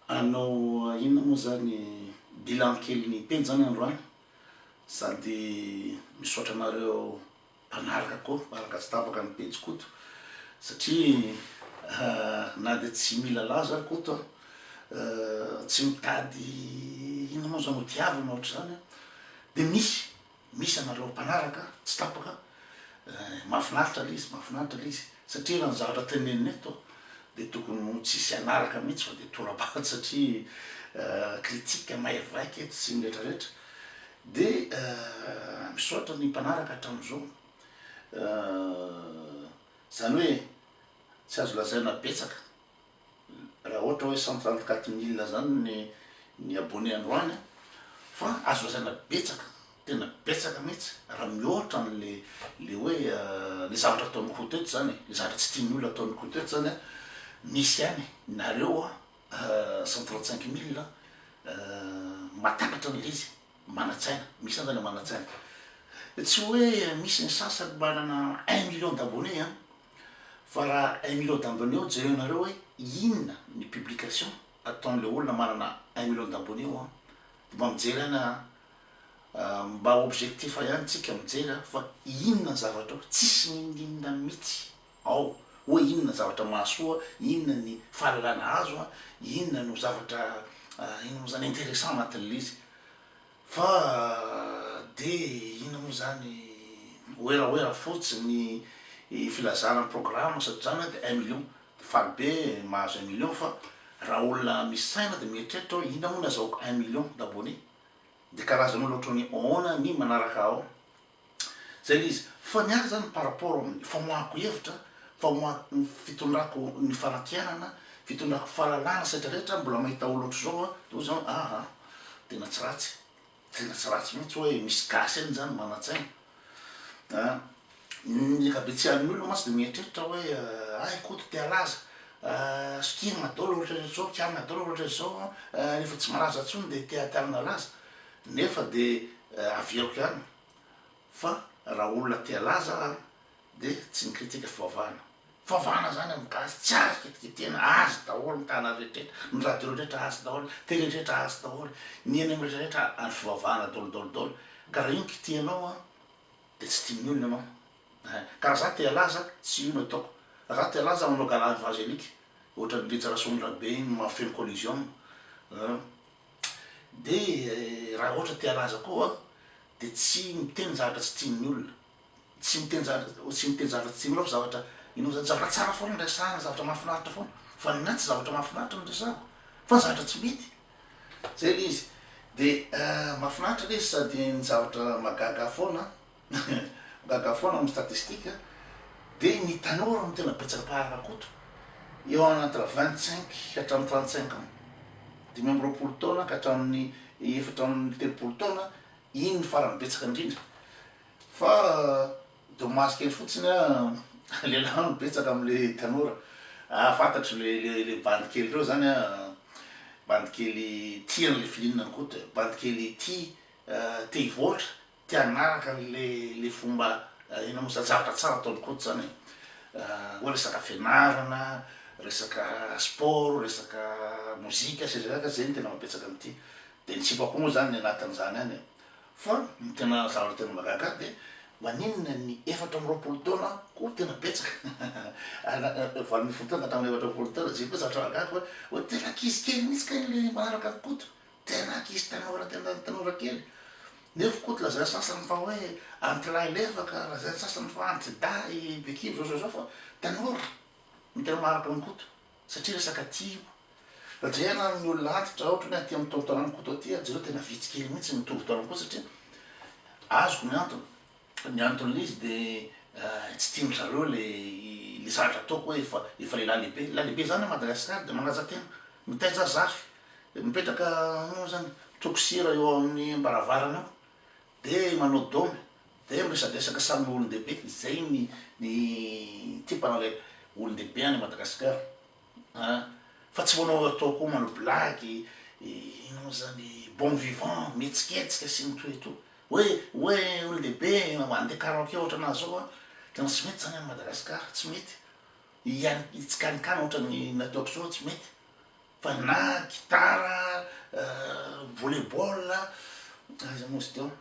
Hanao inona moa zany bilan kely ny pejy zany androany sady misaotra anareo mpanaraka koa mpanaraka tsy tapaka ny pejy Koto satria na dia tsy mila laza ary Koto a, tsy mitady inona moa zany ho tiavina ohatr'izany dia misy Misy anareo mpanaraka tsy tapaka eh, mahafinaritra le izy, mahafinaritra le izy satria raha ny zavatra tenenina eto de tokony ho tsisy hanaraka mihitsy fa de tora-bato satria critique mahery vaika eto sy ny retraretra de misaotra ny mpanaraka hatramin'izao zany hoe tsy azo lazaina betsaka Raha ohatra hoe 134 mille zany ny ny abonné androany an, fa azo lazaina betsaka, tena betsaka mihitsy raha mihoatra an'le le hoe le zavatra ataon'i Koto eto zany e, le zavatra tsy tian'ny olona ataon'i Koto eto zany an, misy ihany nareo an 135 mille mahatakatra an'le izy, manan-tsaina, misy ihany zany le manan-tsaina, tsy hoe misy ny sasany manana 1 million d'abonné an, Fa raha 1 million d'abonnés eo jerenareo hoe inona ny publication ataon'le olona manana 1 million d'abonnés eo an, de mba mijery ihany an, mba objectif ihany tsika mijery an, fa inona ny zavatra ao, tsisy n'inon'inona mitsy ao hoe inona ny zavatra mahasoa, inona ny fahalalana azo an, inona no zavatra inona moa zany interessant anatin'le izy. Fa de inona moa zany werawera fotsiny ny filazana ny programme satria zany de 1 million de faly be mahazo 1 million fa raha olona misy saina de mieritreritra hoe inona moa ny azahoako 1 million d'abonné de karazan'olona ohatran'ny ahoana ny manaraka ao zay le izy fa ny ahy zany par rapport amin'ny famoahako hevitra famoahako ny fitondrako ny fanankianana fitondrako fahalalana sy retraretra mbola mahita olona ohatr'izao aho de hoy zany aha tena tsy ratsy tena tsy ratsy mihitsy hoe misy gasy any zany manan-tsaina a ny ankabetsehan'ny olona mantsy de mieritreritra hoe ay Koto te halaza sokirina daholo ohatrohatry zao kianina daholo ohatrohatry zao rehefa tsy malaza intsony de te te hanana laza nefa de averiko ihany fa raha olona te halaza aho de tsy mi-critique fivavahana, fivavahana zany amin'ny gasy tsy azo kitikitihina, azy daholo ny tana rehetra, ny radio rehetra azy daholo, tele rehetra azy daholo, ny eny amin'ny rehetra rehetra any fivavahana daholo daholo daholo, ka raha io no kitihanao an de tsy tian'ny olona ianao eh, ka raha za te halaza tsy io no ataoko, raha za te halaza manao gala evangelique ohatran'ny Rija Rasolondrabe iny mahafeno coliseum eh, de raha ohatra te halaza koa de tsy miteny zavatra tsy tian'ny olona, tsy miteny zavatra, tsy miteny zavatra tsy tian'ny olona fa zavatra, inona zany, zavatra tsara foana no resahana, zavatra mahafinaritra foana, fa ny ahy tsy zavatra mahafinaritra no resahako fa ny zavatra tsy mety, zay le izy, de mahafinaritra le izy sady ny zavatra mahagaga ahy foana Gaga foana amin'ny statistique de ny tanora no tena betsaka mpaharaka Koto, eo entre 25 ka hatramin'ny 35 ans, 25 taona ka hatramin'ny 34 taona, iny no farany betsaka indrindra, fa dommage kely fotsiny an, lehilahy no betsaka amle tanora, ah fantatro le le le bandy kely reo zany an, bandy kely tia anle feeling an'i Koto e, bandy kely tia te hivoatra, Te hanaraka an'le le fomba inona moa zany, zavatra tsara ataon'i Koto zany e, hoe resaka fianarana, resaka sport, resaka mozika sy zay zay no tena mahabetsaka an'ity, de ny sipa koa moa zany ny anatin'izany any e, fa ny tena zavatra tena mahagaga ahy de maninona ny 24 taona koa tena betsaka, 18 taona ka hatramin'ny 24 taona, zay koa zavatra mahagaga hoe hoe tena ankizy kely mihitsy kay le manaraka an'i Koto. Tena ankizy tanora tena tanora kely. Nefa Koto lazain'ny sasany fa hoe antilahy lefaka, lazain'ny sasany fa antidahy be kibo zao zao zao fa tanora no tena maharaka an'i Koto satria resaka tia io. Fa jerena ny olona antitra ohatra hoe aty amin'ny taontaonan'i Koto aty jereo tena vitsy kely mihitsy mitovy taona koa satria azoko ny antony. Ny anton'ilay izy de tsy tian-dry zareo le le zavatra ataoko hoe efa efa lehilahy lehibe. Lehilahy lehibe zany à Madagascar de manaja tena, mitaiza zafy, mipetraka inona moa zany, mitoko sira eo amin'ny am-baravarana eo, de manao domy, de miresadresaka samy olon-dehibe, zay ny ny type an'ilay olon-dehibe any Madagascar an, fa tsy manao atao koa manao blague, inona moa zany, bon vivant, mihetsiketsika sy ny tout et tout. Hoe hoe olon-dehibe mandeha karaoke ohatranà zao an, tena tsy mety zany any Madagascar, tsy mety. Hiany hitsikanikany ohatran'ny nataoko zao tsy mety. Fa na gitara, volley ball, aiza moa izy teo,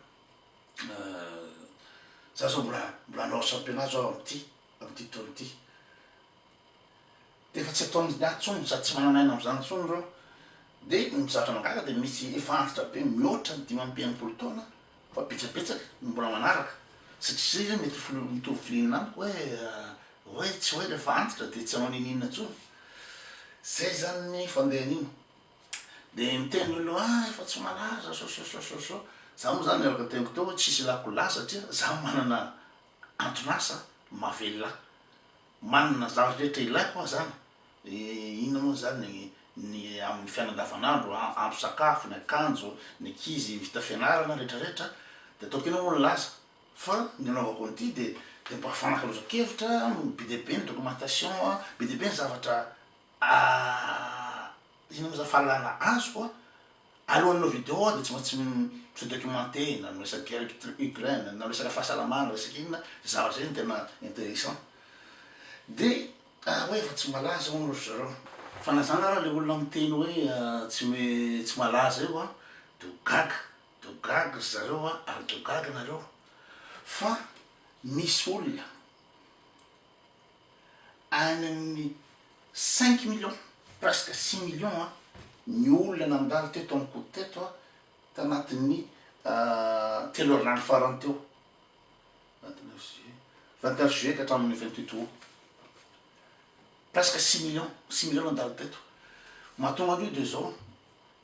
za zao mbola mbola hanao championnat zao am'ty am'ty taona ity. De efa tsy ataony lahy tsony sady tsy manana aina am'zany tsony reo. De ny zavatra mahagaga de misy efa antitra be mihoatra ny 65 taona fa betsabetsaka no mbola manaraka, satria zay zany mety fil- mitovy feeling amiko hoe hoe tsy hoe rehefa antitra de tsy hanao n'inon'inona tsony. Zay zany ny fandehan'iny. De miteny olona hoe ah efa tsy malaza zao zao zao zao zao. Za moa zany araka ny teniko teo hoe tsisy ilako laza satria za manana anton'asa mahavelona ahy. Manana zavatra rehetra ilaiko aho zany, inona moa zany ny amin'ny fiainana andavanandro, ampy sakafo, ny akanjo, ny ankizy vita fianarana rehetra rehetra, de ataoko inona moa ny laza. Fa ny anaovako an'ity de de mba fanakalozan-kevitra, be dia be ny documentation, be dia be ny zavatra inona moa zany fahalalana azoko an, alohan'ny hanao video aho de tsy maintsy mi-se documenter na ny resaka guerre Ukraine, na resaka fahasalamana, resaka inona, zavatra zay no tena interessant. De hoe efa tsy malaza hono ry zareo. Fa na zany ara le olona miteny hoe tsy tsy malaza io an, de ho gaga. De ho gaga ry zareo a, ary de ho gaga nareo fa misy olona any amin'ny 5 millions, presque 6 millions a, ny olona nandalo teto amiko teto a, tanatin'ny 3 herinandro farany teo, 29 juillet, 29 juillet ka hatramin'ny 28 août, presque 6 millions, 6 millions nandalo teto. Mahatonga an'io de zao,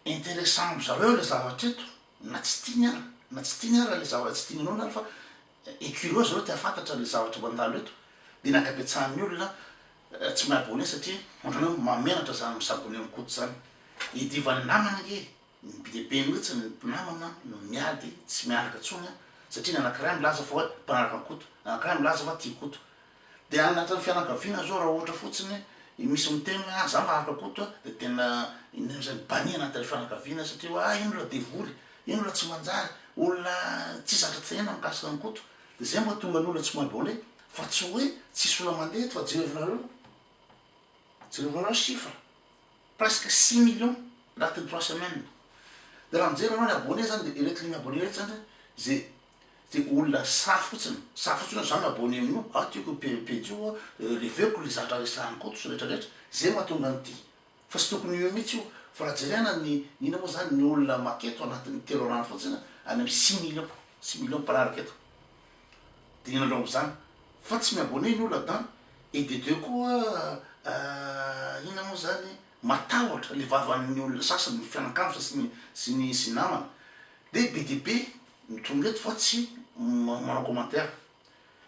intéressant amy zareo le zavatra eto, na tsy tiany ara, na tsy tiany ara le zavatra, tsy tiany anao ara fa curieux zareo, te hahafantatra le zavatra mandalo eto. De ny ankabetsahan'ny olona tsy mi-abonné satria ohatrany hoe mahamenatra zany mi-s'abonné amy Koto zany. Idivan'ny namana ange ny be dia be mihitsy, ny mpinamana no miady tsy miaraka intsony a, satria ny anakiray milaza fa hoe mpanaraka an'i Koto, ny anakiray milaza fa tia Koto. De anatin'ny fianakaviana zao, raha ohatra fotsiny misy miteny hoe ah, za maharaka Koto a, de tena inona zany, banni anatin'ny fianakaviana satria hoe ah, ino olona devoly, ino olona tsy manjary, olona tsy zatra tenena mikasika an'i Koto. De zay mahatonga ny olona tsy mi-abonné, fa tsy hoe tsisy olona mandeha eto, fa jerevinareo, jerevinareo chiffre, presque 6 millions anatin'ny 3 semaines. De raha mijery anao ny abonné zany, de ireto le mi-abonné reto zany zay zay olona sa fotsiny, sa fotsiny hoe za mi-abonné amin'io ah, tiako pejy io a, reveko le zavatra resahan'i Koto sy rehetrarehetra, zay mahatonga an'ity. Fa tsy tokony io mihitsy io, fa raha jerena ny ina moa zany ny olona maketo anatin'ny 3 herinandro fotsiny, any amy 6 millions, 6 millions mpanaraka eto. De inona ndreo am'zany fa tsy mi-abonné ny olona dan et de deux koa, inona moa zany, matahotra le vavan'ny olona sasany, ny fianakaviana sy ny namana, de be de be ny tonga eto fa tsy manao commentaire.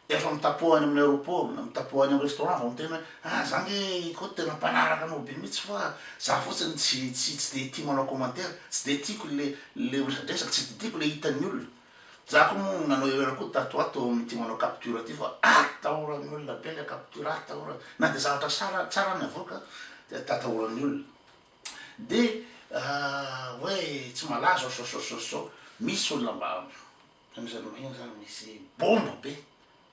Efa mitapo any amin'ny aéroport na mitapo any amy restaurant vao miteny hoe ah, za nge Koto tena mpanaraka anao be mihitsy, fa za fotsiny tsy de tia manao commentaire, tsy de tiako le resadresaka, tsy de tiako le hitan'ny olona. Za koa moa nanao erreur koa tato ato am'ty manao capture ty, fa atahoran'ny olona be le capture, atahorana na de zavatra sara tsara ny avoaka de atahoran'ny olona. De hoe tsy malaza zao zao zao zao, misy olona mba amizany iny zany, misy bomba be,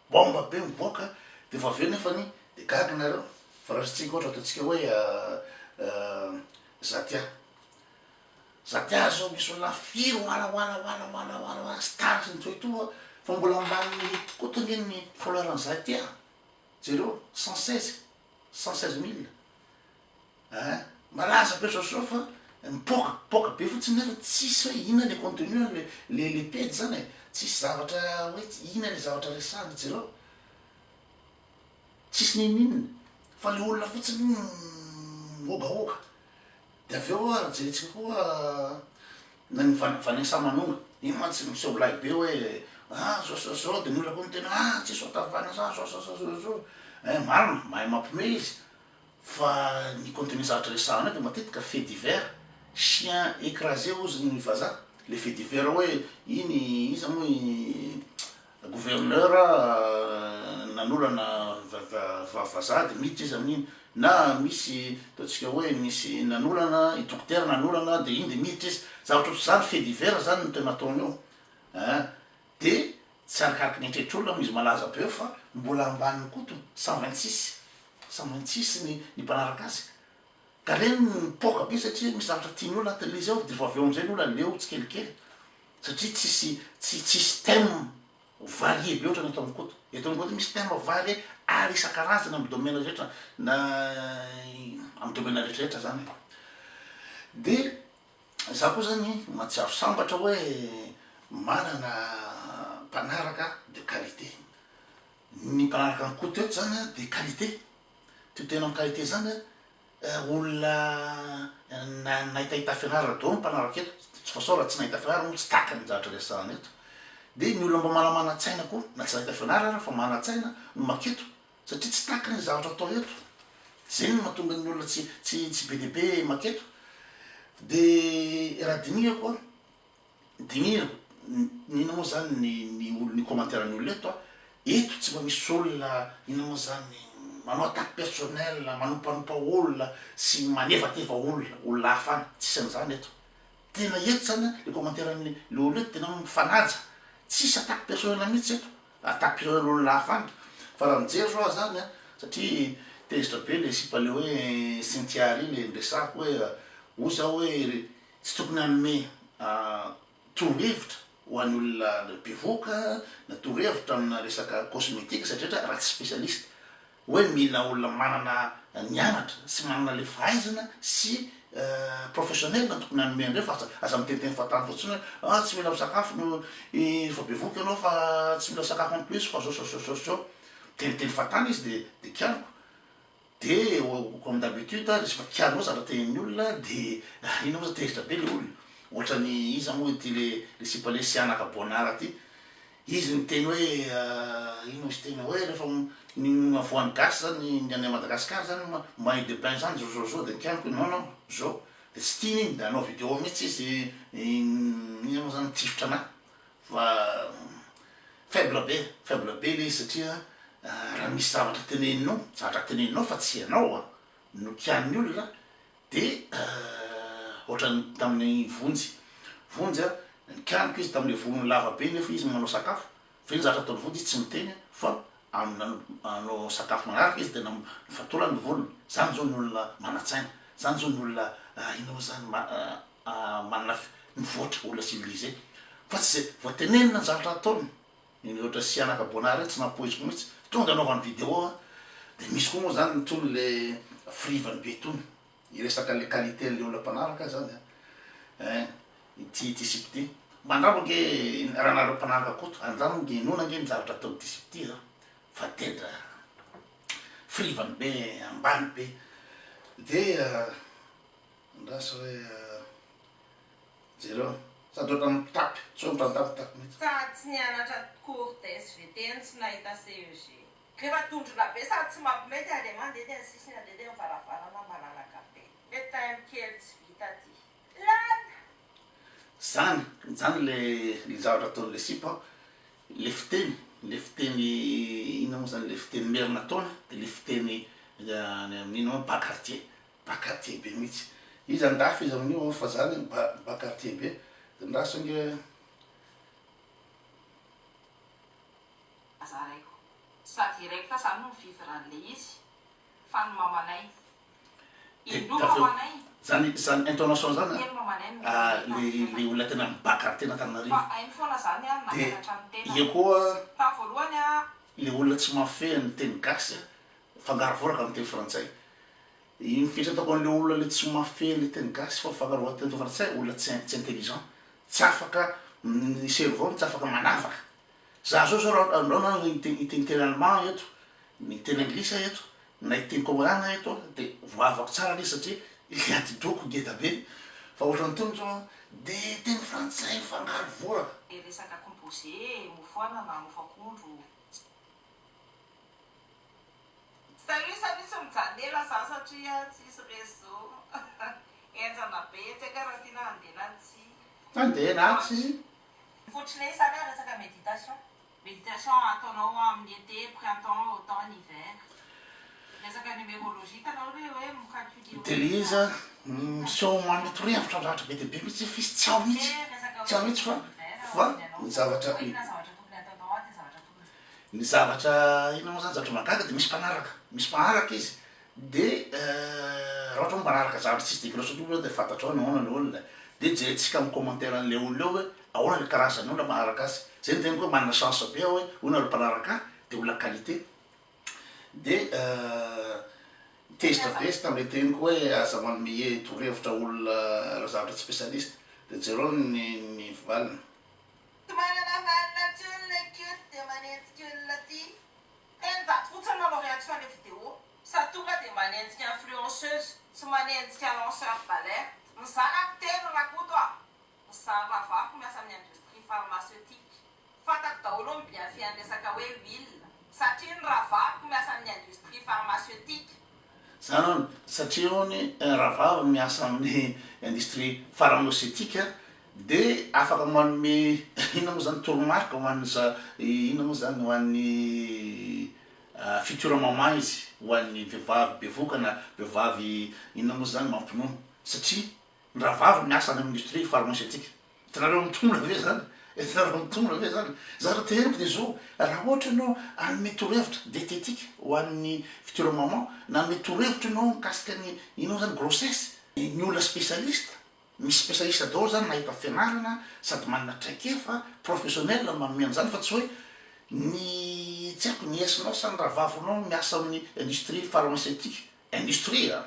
bomba be mivoaka, de fa aveo nefany de gaga nareo. Fa raha tsika ohatra ataotsika hoe Zatia, Zatia zao, misy olona firy oala oala oala oala oala oala star sy ny toetoa, fa mbola ambanin'ny Koto nge ny follower ny Zatia. Jereo, 116, 116 mille ein, malaza be zao zao, fa mipoka poka be fotsiny nefa tsisy hoe inona le contenu le pejy zany e, tsisy zavatra hoe inona le zavatra resahana. Jereo, tsisy nininona fa le olona fotsiny mihogahoga. De avy eo raha jerentsika koa na ny Vanessa Manonga iny mantsy miseho milay be hoe ah, zao zao zao, de ny olona koa miteny ah, tsisy ohatran'ny Vanessa zao zao zao zao zao e. Marina, mahay mampime izy, fa ny contenu zavatra resahana io de matetika fait divers, chien écrasé ozy ny vazaha, le fait divers hoe iny iza moa i gouverneur nanolana vazaha, de miditra izy amin'iny, na misy ataontsika hoe misy nanolana i dokotera nanolana, de iny de miditra izy, zavatra ohatry zany, fait divers zany no tena ataony eo ein. De tsy arakaraky ny eritreritr'olona moa izy malaza be eo, fa mbola ambanin'ny Koto, 126, 126 ny mpanaraka azy. Ka reny mipoaka be satria misy zavatra tian'ny olona anatin'le izy ao de vao avy eo amizay ny olona leo tsikelikely satria tsisy tsy tsisy thème varié be ohatrany eto am Koto. Eto am Koto misy thème varié ary isan-karazany am domaine rehetra na am domaine rehetrarehetra zany e. De za koa zany mahatsiaro sambatra hoe manana mpanaraka de qualité. Ny mpanaraka an'i Koto eto zany an de qualité. Toy tena am qualité zany an, olona nahitahita fianarana daholo ny mpanaraka eto, de toute façon raha tsy nahita fianarana moa tsy takany ny zavatra resahana eto, de ny olona mba manamana-tsaina koa na tsy nahita fianarana ara fa manan-tsaina no maketo satria tsy takany ny zavatra atao eto, zay no mahatonga ny olona tsy tsy tsy be dia be maketo, de raha dinihako an. Dinihina, inona moa zany ny ny olo ny commentaire ny olona eto a, eto tsy mba misy olona inona moa zany manao attaque personnel, manompanompa olona sy manevateva olona, olona hafa any, tsisy an'izany eto, tena eto zany a le commentaire ny le olona eto tena mifanaja, tsisy attaque personnel mihitsy eto, attaque personnel olona hafa any, fa raha mijery zao aho zany a, satria tezitra be le sipa le hoe Cynthia ry le niresahako hoe ozy aho hoe Tsy tokony hanome torohevitra ho an'ny olona bevohoka na torohevitra amina resaka cosmétique satria raha tsy spécialiste. Hoe mila olona manana nianatra sy manana le fahaizana sy professionnel no tokony hanome an'ireo fa aza aza miteniteny fahatany fotsiny hoe ah tsy mila misakafo no rehefa bevohoka ianao fa tsy mila sakafo en plus fa zao zao zao zao zao. Miteniteny fahatany izy de de kianiko. De comme d'habitude rehefa kianao zavatra tenenin'ny olona de inona moa zany tezitra be le olona, ohatrany iza moa ity le le sipa le Sianaka Bonard ty, izy niteny hoe inona izy teny hoe rehefa ny avoan'ny gasy zany ny any Madagascar zany maillot de bain zany zao zao zao de nikianiko hoe non non zao, de tsy tiany iny de hanao video mihitsy izy inona moa zany nitifitra anah. Fa faible be, faible be le izy satria raha misy zavatra teneninao, zavatra teneninao fa tsy ianao an, no kianin'ny olona de ohatran'ny tamin'ny Vonjy, Vonjy an, nikianiko izy tamin'le volony lava be nefa izy manao sakafo, fa iny zavatra ataon'i Vonjy izy tsy miteny fa amin'ny hanao sakafo manaraka izy tena mifatorany ny volony, zany zao ny olona manan-tsaina, zany zao ny olona inona moa zany manana mivoatra, olona civilisé fa tsy zay vao tenenina ny zavatra ataony, ny ohatra Sianaka Bonard reny tsy nampoiziko mihitsy, tonga de anaovany vidéo an, de misy koa moa zany itony le firivany be itony, hiresaka le qualité an'le olona mpanaraka zany an, ein ity ity sipa ity, mba andramo ange raha nareo mpanaraka Koto, andramo ange inoana ange ny zavatra ataon'ity sipa ity an, fa tena firivany be ambany be, de. Andraso hoe jereo. Sady ohatran'ny mitapy, tsy hoe mitantapitapy mihitsy. Sady tsy nianatra cours de SVT no tsy nahita CEG. Rehefa dondrona be sady tsy mampimety ary mandeha dia ny sisiny andeha dia ny varavarana malalaka be. Le time kely tsy vita ty. Lany! Zany, zany le le zavatra ataon'le sipa, le fiteny, le fiteny inona moa zany le fiteny merina ataony de le fiteny any amin'ny inona moa bas quartier. Bas quartier be mihitsy. Izy andafy izy amin'io fa zany bas quartier be. Andraso ange. Zaraiko. Sady direct zany no mi-vivre an'le izy fa ny mamanay. Indroa mamanay. Zany zany intonation zany Telo mamanay no a miverina le tamin'ny le olona tena mi-bas quartier an'Antananarivo. Fa hainy foana zany an De nampianatra ny tenany. eo koa Tamin'ny voalohany an. le olona tsy mahafehy ny teny gasy a, mifangaro voraka amin'ny teny frantsay. Iny fieritreretako an'le olona le tsy mahafehy le teny gasy fa mifangaro teny frantsay olona tsy tsy intelligent tsy afaka ny cerveau-ny tsy afaka manavaka za zao zao raha andao na hiteny hiteny teny allemand eto ny teny anglisy aho eto na hiteny coréen aho eto de voavako tsara le izy satria le atidohako ngeda be fa ohatran'itony zao an de teny frantsay mifangaro voraka. Le resaka composé, mofo anana, mofo akondro. Salut salut tsy mijanona ela za satria tsisy réseau henjana be tsy haiko raha tiana handeha na tsia. Handeha na tsia. Fotsiny zany an resaka méditation. Méditation ataonao amin'ny été, printemps, automne, hiver. Resaka numérologie hitanao le hoe mi-calculer hoe. De le izy an, miseho manome torohevitra zavatra be dia be mihitsy fa izy tsy ao mihitsy, tsy ao mihitsy fa fa ny zavatra. Inona zavatra tokony ataonao aty zavatra tokony. Ny zavatra inona moa zany zavatra mahagaga de misy mpanaraka, misy mpanaraka izy. De raha ohatra hoe manaraka zavatra tsisy dikany loatra de fantatrao ny ahoana le olona, de jerentsika amin'ny commentaire an'le olona eo hoe ahoana le karazan'ny olona manaraka azy, zay no teneniko hoe manana chance be aho hoe hoy nareo mpanaraka ahy de olona qualité, de tezitra be izy tamle teniko hoe aza manome torohevitra olona raha zavatra tsy spécialiste, de jereo ny ny valiny. Tsy manana vanona intsony le cute de manenjika olona ty. 300 fotsiny manao réaction le vidéo sady tonga dia manenjika influenceuse sy manenjika lanceur d'alerte. Ny zanako telo Rakoto a! Ny zan-drahavaviko miasa amin'ny industrie pharmaceutique. Fantako daholo ny bienfait an'ny resaka hoe huile satria ny rahavaviko miasa amin'ny industrie pharmaceutique. Zany hono, satria hono rahavavy miasa amin'ny industrie pharmaceutique De afaka manome inona moa zany toromarika ho an'ny za inona moa zany ho an'ny future maman izy, ho an'ny vehivavy bevoka na vehivavy inona moa zany mampinono satria ny rahavavy miasa any amin'ny industrie pharmaceutique. Hitanareo mitombina ve zany? Hitanareo mitombina ve zany? Zavatra teneniko de zao, raha ohatra ianao hanome torohevitra diététique ho an'ny future maman na hanome torohevitra ianao mikasika ny inona moa zany grossesse, ny olona spécialiste Misy spécialiste daholo zany nahita fianarana sady manana traikefa professionnel no manome an'izany fa tsy hoe ny tsy haiko ny nièce-nao sa ny rahavavinao miasa amin'ny industrie pharmaceutique, industrie an!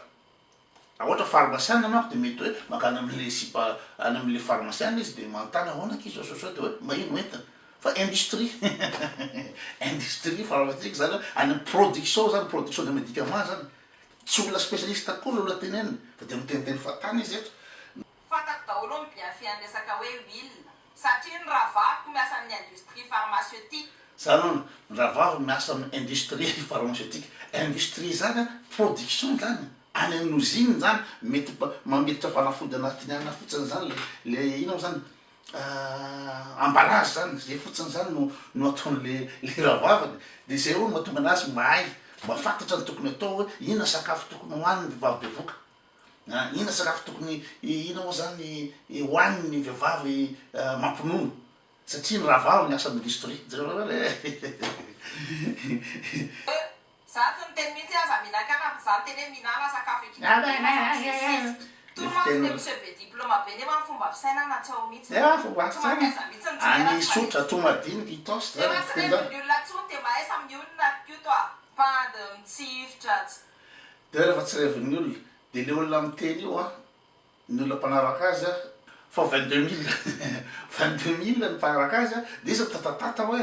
Raha ohatra pharmaciana manko de mety hoe mankany amin'le sipa any amin'le pharmaciana izy de manontany ahoana akia zao zao zao de hoe mba ino entina fa industrie industrie pharmaceutique zany hoe any amin'ny production zany production de médicament zany Tsy olona spécialiste akory ilay olona tenenina fa dia miteniteny fahatany izy eto. Fantako daholo ny bienfait an'ny resaka hoe huile satria ny rahavaviko miasa amin'ny industrie pharmaceutique. Zany hono, ny rahavaviny miasa amin'ny industrie pharmaceutique. Industrie zany an, production zany, any amin'ny usine zany, mety mametraka fanafody anatin'ny anona fotsiny zany le le inona moa zany, Emballage zany, zay fotsiny zany no no ataon'le le rahavaviny, de zay hono mahatonga anazy mahay mahafantatra ny tokony atao hoe inona sakafo tokony hohanin'ny vehivavy bevoka, a inona sakafo tokony inona moa zany hohanin'ny vehivavy mampinono, satria ny rahavaviny miasa amin'ny industrie, jereo re. Za tsy niteny mihitsy hoe aza mihinan-kanina fa za niteny hoe mihinana sakafo équilibré fa aza misesisesika. Toa mantsy le monsieur be diplôme be nefa ny fomba fisainana tsy ao mihitsy. Ya fomba Tsy mankaiza mihitsy ny tsikera Any tsy Isotry manitsy. toa madinika Itaosy zany Tena tsy fiteny zany. revin'ny olona tsony de mahay samy mionona ry Koto a! Bandy mitsifotra tsy. De rehefa tsy revin'ny olona de le olona miteny io an ny olona mpanaraka azy a, fa 22 mille 22 mille ny mpanaraka azy a, de izy mitatatata hoe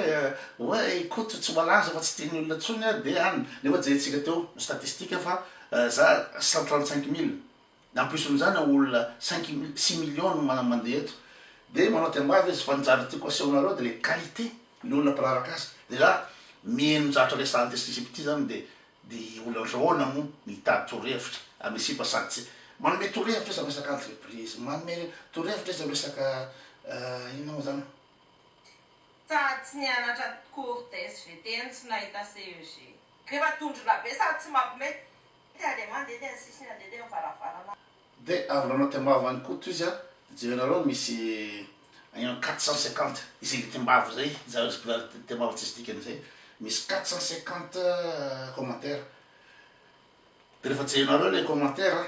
hoe i Koto tsy malaza fa tsy tian'ny olona intsony a, de any, nefa jerentsika teo ny statistique fa za 135 mille, de en plus amin'izany olona cinq mille 6 millions no mandeha eto, de manao tembavy izy fa ny zavatra tiako asehonareo de le qualité ny olona mpanaraka azy, de za miheno ny zavatra resahan'ity sisip ity zany de De olona ohatr'ahoana moa ny hitady torohevitra amin'ny sipa sady tsy manome torohevitra izy amin'ny resaka entreprise, manome torohevitra izy amin'ny resaka inona moa zany? Sady tsy nianatra cours de SVT no tsy nahita CEG. Rehefa dondrona be sady tsy mampime ty aleha mandeha teny sisiny andeha teny varavarana. De avy nanao tembava an'i Koto izy a, de jerenareo misy any amin'ny 450 izay le tembava zay, zareo tembava tsisy dikany zay, misy 450 commentaires, de rehefa jerenareo le commentaire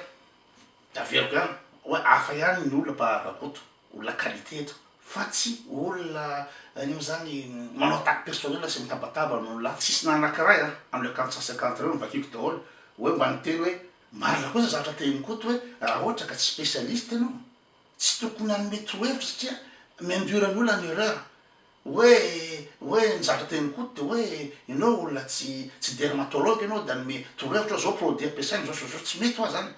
de averiko ihany hoe hafa ihany ny olona mpanaraka Koto, olona qualité eto fa tsy olona ino moa zany manao attaque personnel sy mitabataba no olona, tsisy na anakiray a amle 450 reo novakiko daholo hoe mba niteny hoe Marina kosa zavatra tenin'i Koto hoe raha ohatra ka tsy spécialiste ianao tsy tokony hanome torohevitra satria mi-induire ny olona en erreur hoe hoe ny zavatra tenin'i Koto de hoe ianao olona tsy tsy dermatologue ianao de hanome torohevitra hoe zao produit ampiasaina zao zao zao tsy mety hoa zany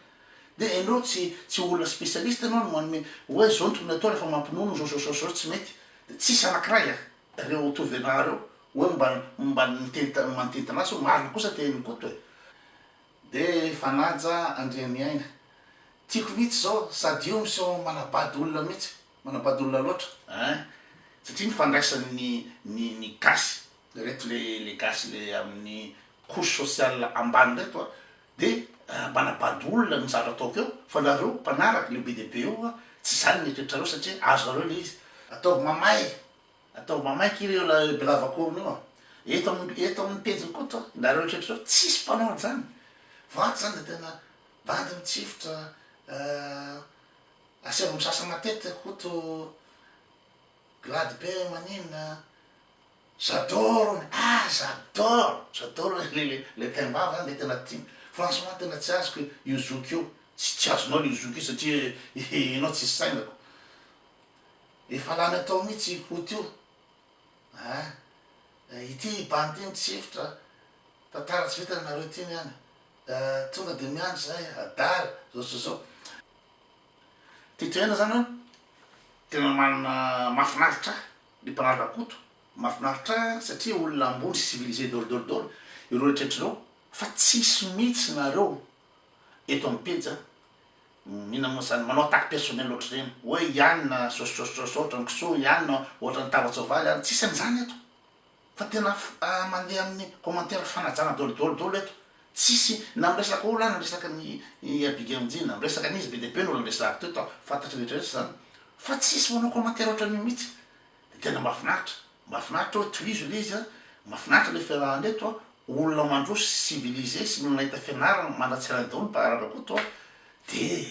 de ianao tsy tsy olona spécialiste ianao no manome hoe zao no tokony atao rehefa mampinono zao zao zao zao tsy mety de tsisy anakiray a reo mitovy anah reo hoe mba mba niteny maniteny tanazy hoe marina kosa tenin'i Koto e. De Fanaja Andriamiaina. Tiako mihitsy zao sady io miseho manabady olona mihitsy, manabady olona loatra ein! Satria ny fandraisan'ny ny ny gasy reto le le gasy le amin'ny couche sociale ambany reto a de manabady olona ny zavatra ataoko eo fa nareo mpanaraka le be dia be eo a tsy zany ny eritreritrareo satria azonareo le izy. Ataovy mamay Ataovy mamaiky ireo ilay belavakorona io a! Eto amin'ny eto amin'ny pejiny Koto a, nareo rehetra eto zao tsisy mpanao an'izany. Fa ato zany de tena bandy mitsifotra asaivo misasa matetika Koto, glady be maninona, j'adore hono, ah j'adore, j'adore le le taimbava zany de tena tiany, franchement tena tsy azoko io zoky io, tsy tsy azonao io zoky io satria enao tsisy saina ko, efa lany atao mihitsy i Koto io, ah ity bandy ity mitsifotra, tantara tsy vita nareo ity ny any. Tonga de miandry zahay, adala, zao sy zao. Titoena zany an, tena manana mahafinaritra ahy ny mpanaraka Koto, mahafinaritra ahy satria olona ambony sy civilisé daholo daholo daholo ireo rehetra ireo fa tsisy mihitsy nareo eto am pejy an, inona moa zany, manao attaque personnel ohatr'ireny, hoe i anona sôsôsôsô ohatran'ny kisoa, i anona ohatran'ny tavan-tsoavaly an, tsisy an'izany eto. Fa tena mandeha amin'ny commentaire fanajana daholo daholo daholo eto. Tsisy na miresaka olona na miresaka ny i Abigail na miresaka an'iza be dia be ny olona resahako teto fantatry rehetra rehetra zany. Fa tsisy manao commentaire ohatran'io mihitsy. Dia tena mahafinaritra. Mahafinaritra hoe tohizo ilay izy an. Mahafinaritra ilay fiarahana eto an. Olona mandroso sy civilisé sy ny olona nahita fianarana manan-tsaina daholo ny mpanaraka Koto an. Dia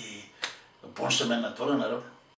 bonne semaine daholo ianareo.